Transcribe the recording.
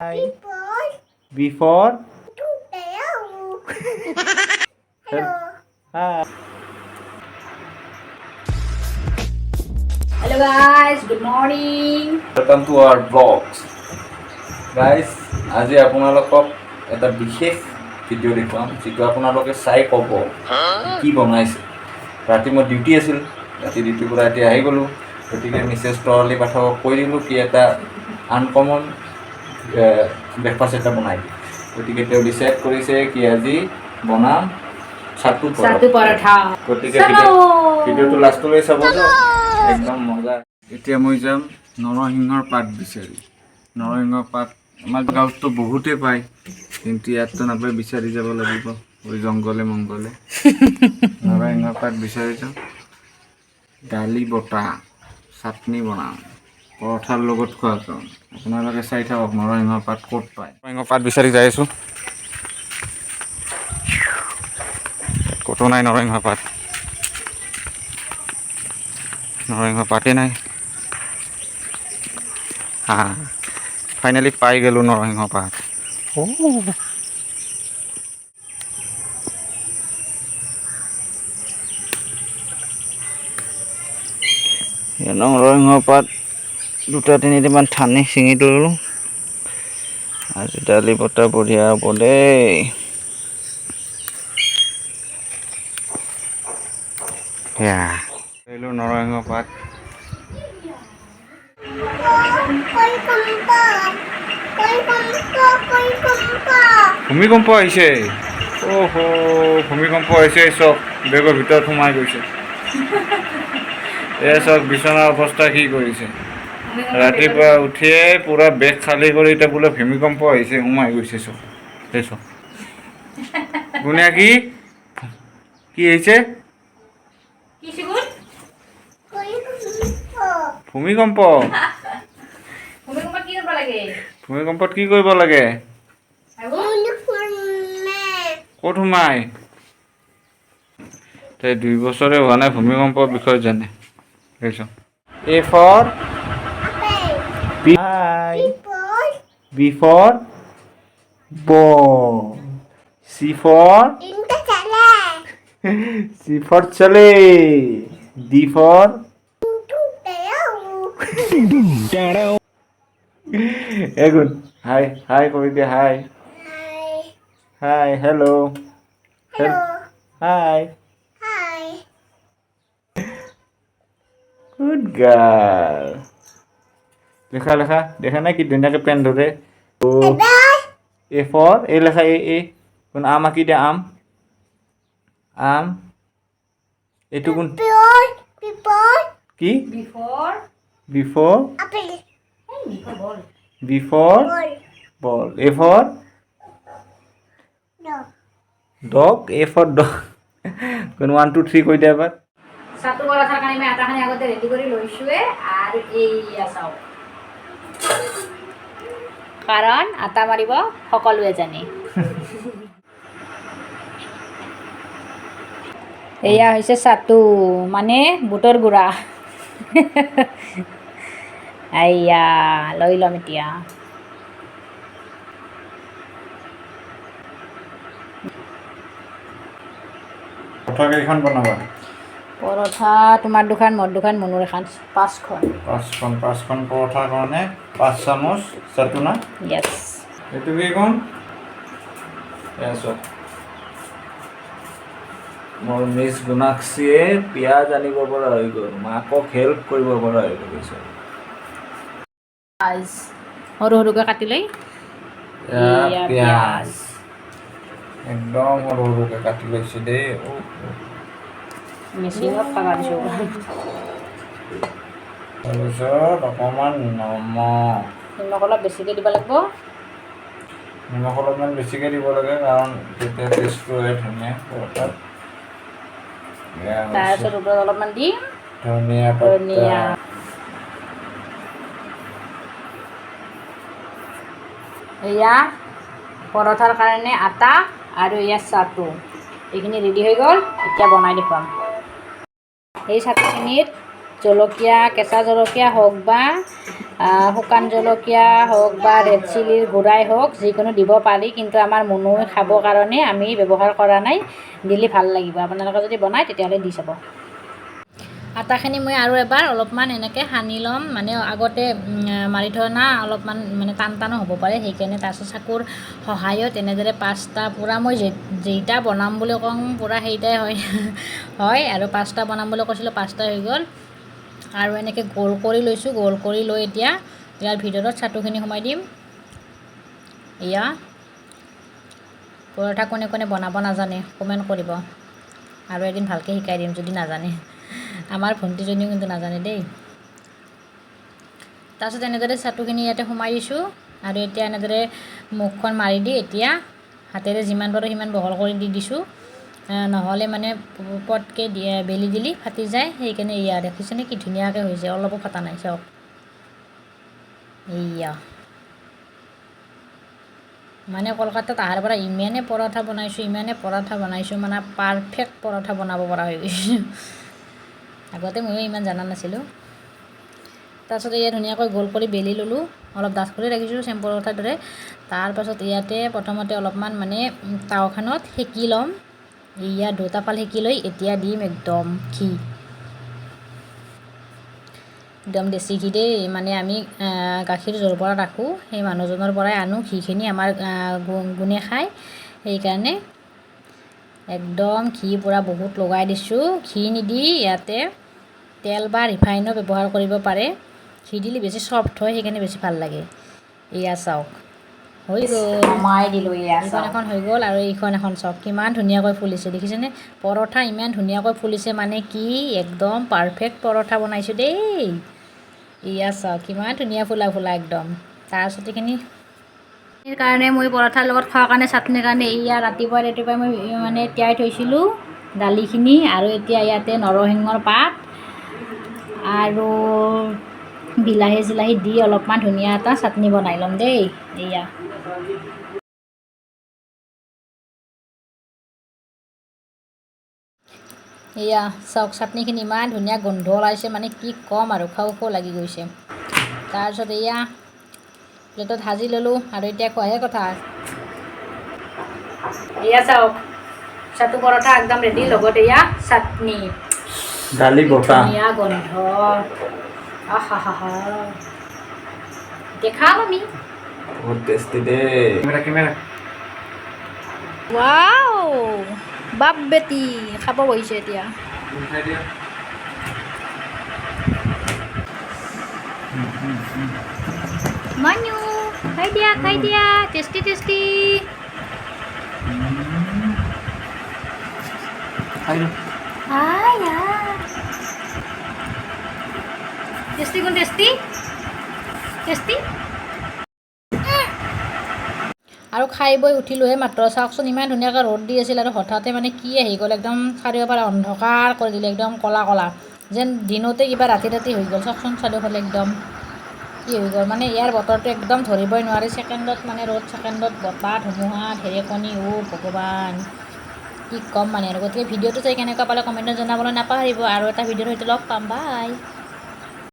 B for hi. Hello guys, good morning. Welcome to our vlogs. Guys, আজি আপোনালোকক এটা বিশেষ ভিডিঅ' দেখুৱাম, যিটো আপোনালোকে চাই ক'ব কি বনাইছে। ৰাতি মোৰ ডিউটি আছিল, ৰাতি ডিউটিৰ পৰা এতিয়া আহি গ'লোঁ। গতিকে মিছেছ তৰালী পাঠকক কৈ দিলোঁ কি এটা আনকমন ব্ৰেকফাষ্ট এটা বনাই দিয়ে। গতিকে তেওঁ ডিচাইড কৰিছে কি আজি বনাম চাটু। চাটু পৰঠা। গতিকে চলো। ভিডিঅ'টো লাষ্টলৈ চাব দিয়ক, একদম মজা। এতিয়া মই যাম নৰসিংহৰ পাত বিচাৰি। নৰসিংহৰ পাত আমাৰ গাঁৱততো বহুতেই পায়, কিন্তু ইয়াততো নাপায়। বিচাৰি যাব লাগিব ওই জংঘলে মংগলে। নৰসিংহৰ পাত বিচাৰি যাম, দালি বটা চাটনি বনাম, পৰঠাৰ লগত খোৱা যাম। আপোনালোকে চাই থাকক নৰসিংহৰ পাত ক'ত পায়। নৰসিংহৰ পাত বিচাৰি যাই আছোঁ, ক'তো নাই নৰসিংহৰ পাত। নৰসিংহ পাতেই নাই। হা, ফাইনেলি পাই গ'লোঁ নৰসিংহ পাত। নৰসিংহ পাত দুটা তিনিটামান ঠানি ছিঙি ল'লোঁ। আজি দালি বটা বঢ়িয়া হ'ব দেই। সেয়া ধৰিলোঁ নৰসিংহ পাত। ভূমিকম্প আহিছে। অহ, ভূমিকম্প আহিছে। চব বেগৰ ভিতৰত সোমাই গৈছে। এয়া চাওক, বিচনাৰ অৱস্থা কি কৰিছে। ৰাতিপুৱা উঠিয়ে পূৰা বেগ খালী কৰি এতিয়া বোলে ভূমিকম্প আহিছে, সোমাই গৈছে চব। এই চব গুণীয়া, কি কি আহিছে? কি চিগুণ? ভূমিকম্প। ভূমিকম্পত কি কৰিব লাগে? ভূমিকম্পত কি কৰিব লাগে? আৰু ক'ত সোমাই? তাই 2 বছৰে হোৱা নাই, ভূমিকম্পৰ বিষয়ে জানে। দেখিছ? A for B, B for ball, C for, C for চলে, ডি ফৰ এগুণ। হাই হাই কৰি দিয়ে। হাই হাই, হেল্ল' হাই। Good girl. লেখা লেখা, দেখা নাই কি ধুনীয়াকৈ পেন ধৰে। এ ফৰ, এ লেখা, এ এ কোন? আম আঁকি দিয়া, আম আম। এইটো কোন? কি? Before. Before. Before ball. B for ball, A for dog, A for dog. কোন? ওৱান টু থ্ৰী কৈ দিয়া এবাৰ। চাটু পৰঠাৰ কাৰণে মই আটাখিনি আগতে ৰেডি কৰি লৈছোৱে। আৰু এইয়া চাওক, কাৰণ আটা মাৰিব সকলোৱে জানে। এয়া হৈছে চাটু, মানে বুটৰ গুড়া। আইয়া, লৈ ল'ম এতিয়া। পৰঠা কেইখন বনাবা? পৰঠা তোমাৰ দুখন, মোৰ দুখন, মনুৰ এখন, পাঁচখন। পাঁচখন। পাঁচখন পৰঠাৰ কাৰণে 5 চামুচ চাটু না? য়েছ। এইটো কি কোন? এয়া চাওক, মোৰ মিছ গুণাক্ষীয়ে পিঁয়াজ আনিব পৰা হৈ গ'ল, মাকক হেল্প কৰিব পৰা হৈ গৈছে। সৰু সৰুকৈ কাটি লৈ এয়া এয়া। পিঁয়াজ। পিঁয়াজ। একদম সৰু সৰুকৈ কাটি লৈছে দেই। অ', অ'। মেচিনত লগাই দিছোঁ। তাৰপিছত অকণমান নিমখ। নিমখ অলপ বেছিকৈ দিব লাগিব। নিমখ অলপমান বেছিকৈ দিব লাগে, কাৰণ তেতিয়া টেষ্টটো আহে ধুনীয়া পৰঠাত। এয়া হৈছে তাৰপিছত ওপৰত অলপমান দিম ধনিয়া ধনিয়া। পাতা। এয়া পৰঠাৰ কাৰণে আটা আৰু এয়া চাটু, এইখিনি ৰেডি হৈ গ'ল। এতিয়া বনাই দেখুৱাম। এই চাটুখিনিত জলকীয়া, কেঁচা জলকীয়া হওক বা শুকান জলকীয়া হওক বা ৰেড চিলিৰ গুড়াই হওক, যিকোনো দিব পাৰি, কিন্তু আমাৰ মুনুৱে খাবৰ কাৰণে আমি ব্যৱহাৰ কৰা নাই। দিলে ভাল লাগিব, আপোনালোকে যদি বনায় তেতিয়াহ'লে দি চাব। আটাখিনি মই আৰু এবাৰ অলপমান এনেকৈ সানি ল'ম, মানে আগতে মাৰি থোৱা না, অলপমান মানে টান টানো হ'ব পাৰে, সেইকাৰণে। তাৰপিছত চাকুৰ সহায়ত এনেদৰে 5টা পূৰা মই যেইটা বনাম বুলি কওঁ পূৰা সেইটাই হয় হয় আৰু 5টা বনাম বুলি কৈছিলোঁ, 5টা হৈ গ'ল। আৰু এনেকৈ গোল কৰি লৈছোঁ, গোল কৰি লৈ এতিয়া ইয়াৰ ভিতৰত চাটুখিনি সোমাই দিম। এয়া পৰঠা কোনে কোনে বনাব নাজানে কমেণ্ট কৰিব, আৰু এদিন ভালকৈ শিকাই দিম যদি নাজানে। আমাৰ ভণ্টিজনীও কিন্তু নাজানে দেই। তাৰপিছত এনেদৰে চাটুখিনি ইয়াতে সোমাই দিছোঁ আৰু এতিয়া এনেদৰে মুখখন মাৰি দি এতিয়া হাতেৰে যিমান পাৰোঁ সিমান বহল কৰি দি দিছোঁ, নহ'লে মানে পটকৈ বেলি দিলি ফাটি যায়, সেইকাৰণে। এয়া দেখিছেনে কি ধুনীয়াকৈ হৈছে, অলপো ফটা নাই চাওক। এয়া মানে কলকাতাত অহাৰ পৰা ইমানে পৰঠা বনাইছোঁ, ইমানে পৰঠা বনাইছোঁ, মানে পাৰফেক্ট পৰঠা বনাব পৰা হৈ গৈছোঁ। আগতে ময়ো ইমান জনা নাছিলোঁ। তাৰপিছত এয়া ধুনীয়াকৈ গোল কৰি বেলি ল'লোঁ, অলপ ডাঠ কৰি ৰাখিছোঁ চেম পৰঠাৰ দৰে। তাৰপাছত ইয়াতে প্ৰথমতে অলপমান মানে তাৱাখনত সেকি ল'ম। এয়া দুটা ফাল সেকি লৈ এতিয়া দিম একদম ঘি, একদম দেশী ঘি দেই। মানে আমি গাখীৰ য'ৰ পৰা ৰাখোঁ সেই মানুহজনৰ পৰাই আনো ঘিখিনি, আমাৰ গুণে খায়, সেইকাৰণে একদম ঘি পূৰা বহুত লগাই দিছোঁ। ঘি নিদি ইয়াতে তেল বা ৰিফাইনো ব্যৱহাৰ কৰিব পাৰে, ঘি দিলে বেছি চফ্ট হয়, সেইকাৰণে বেছি ভাল লাগে। এয়া চাওক হৈ গ'ল, নমাই দিলোঁ। এয়া এইখন এখন হৈ গ'ল। আৰু এইখন এখন চাওক কিমান ধুনীয়াকৈ ফুলিছে, দেখিছেনে? পৰঠা ইমান ধুনীয়াকৈ ফুলিছে, মানে কি একদম পাৰফেক্ট পৰঠা বনাইছোঁ দেই। এয়া চাওক কিমান ধুনীয়া ফুলা ফুলা একদম। তাৰপিছত এইখিনি কাৰণে মই পৰঠাৰ লগত খোৱাৰ কাৰণে চাটনিৰ কাৰণে এয়া ৰাতিপুৱাই ৰাতিপুৱাই মই মানে তিয়াই থৈছিলোঁ দালিখিনি। আৰু এতিয়া ইয়াতে নৰসিংহৰ পাত আৰু বিলাহী চিলাহী দি অলপমান ধুনীয়া এটা চাটনি বনাই ল'ম দেই। এয়া এয়া চাওক চাটনিখিনি ইমান ধুনীয়া গোন্ধ ওলাইছে, মানে কি ক'ম আৰু, খাওঁ খাওঁ লাগি গৈছে। তাৰপিছত এয়া প্লেটত সাজি ল'লোঁ আৰু এতিয়া খোৱাহে কথা। এয়া চাওক চাটু পৰঠা একদম ৰেডি, লগত এয়া চাটনি, দালি বটা, ধুনীয়া গোন্ধ, আহা হা হা। এতিয়া খাম আমি, বহুত টেষ্টি দেই। কেমেৰা কেমেৰা, ৱাও বাপ বেটি খাব বহিছে এতিয়া। মানু খাই দিয়া, খাই দিয়া, টেষ্টি টেষ্টি। টেষ্টি কোন টেষ্টি টেষ্টি। আৰু খাই বৈ উঠিলোঁহে মাত্ৰ। চাওকচোন ইমান ধুনীয়াকৈ ৰ'দ দি আছিল আৰু হঠাতে মানে কি আহি গ'ল, একদম চাৰিওফালে অন্ধকাৰ কৰি দিলে, একদম ক'লা ক'লা, যেন দিনতে কিবা ৰাতি ৰাতি হৈ গ'ল। চাওকচোন চাৰিওফালে একদম কি হৈ গ'ল, মানে ইয়াৰ বতৰটো একদম ধৰিবই নোৱাৰি। ছেকেণ্ডত মানে ৰ'দ, ছেকেণ্ডত বতাহ, ধুমুহা, ঢেৰেকণি, অ' ভগৱান কি ক'ম মানে আৰু। গতিকে ভিডিঅ'টো চাই কেনেকুৱা পালে কমেণ্টত জনাবলৈ নাপাহৰিব। আৰু এটা ভিডিঅ'ৰ সৈতে লগ পাম, বাই।